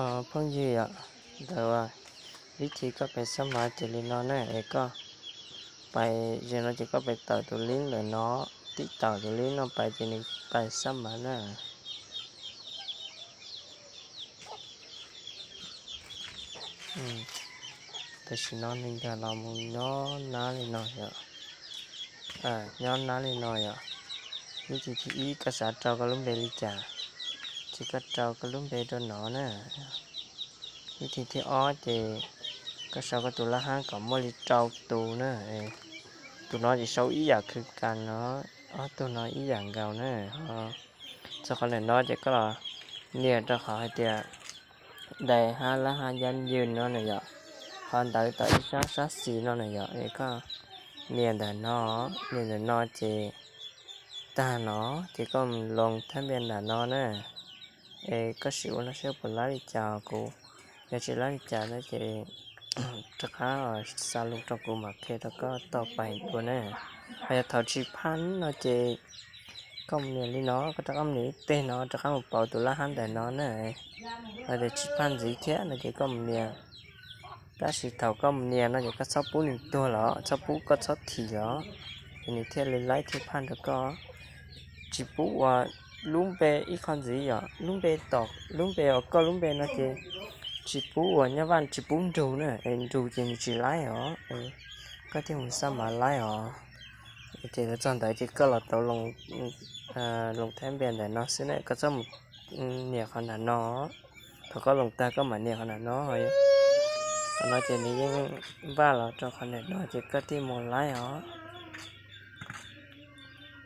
Phooj ywg yom, ntawd vib thi koj pais xab mav ces li no na, es koj pais ze no ces koj pais tawm tus link ntawm no, tib tawm tus link no pais ces nws pais xab mav na. Tam sim no nws nkag los mus nyob nab li no yom. Nyob nab li no yom. Vib thi thib ib koj xav rau koj lub npe li cas, ces koj rau koj lub npe rau no na. Vib thi thib ob ces koj sau koj tus lab hab kom muaj li rau tus na. Tus no ces sau ib yam khwv kas no, ob tug no ib yam nkaus na. Txog qhov ntawm no ces koj los nias rau qhov hais tias dais hab lab hab yab ywg no na yom. Qhov ntawd tawm ib sab sab xis no na yom, es koj nias ntawm no, nias ntawm no ces tag no ces koj mus loos thab npias ntawm no na. Es koj sim ua no saib puas laib li cas kuv, yog tsis laib li cas no ces rov qab xa lus rau kuv mam qhia rau koj tau pais dua na. Ho yog thaum tsis phaj no ces koj mus nias li no, koj rov qab mus nias ib teg no rov qab mus pauv tus lab hab ntawm no na. Ho tias tsis phaj ntxiv thiab no ces koj mus nias, tab sis thaum koj mus nias no ces koj txhob pub nws tuag los txhob pub, koj txhob thim los, ces nws thiaj li laib thiaj phaj rau koj. Tsis pub ua lub npe ib qho ntxiv yom, lub npe tom lub npe uas koj lub npe no ces tsis pub ua nyob vaj, tsis pub nrug na, es nrug ces nws tsis laib os. Koj thiaj mus xab mav laib os. Ces txog ntawd ces koj los tau loos thab npias ntawm no xwb na, koj txhob mus nias qhov ntawm no. Thaum koj loos tag koj mam nias qhov ntawm no. Qhov no ces nws yeej npaj los rau qhov ntawm no ces koj thiaj mus laib os.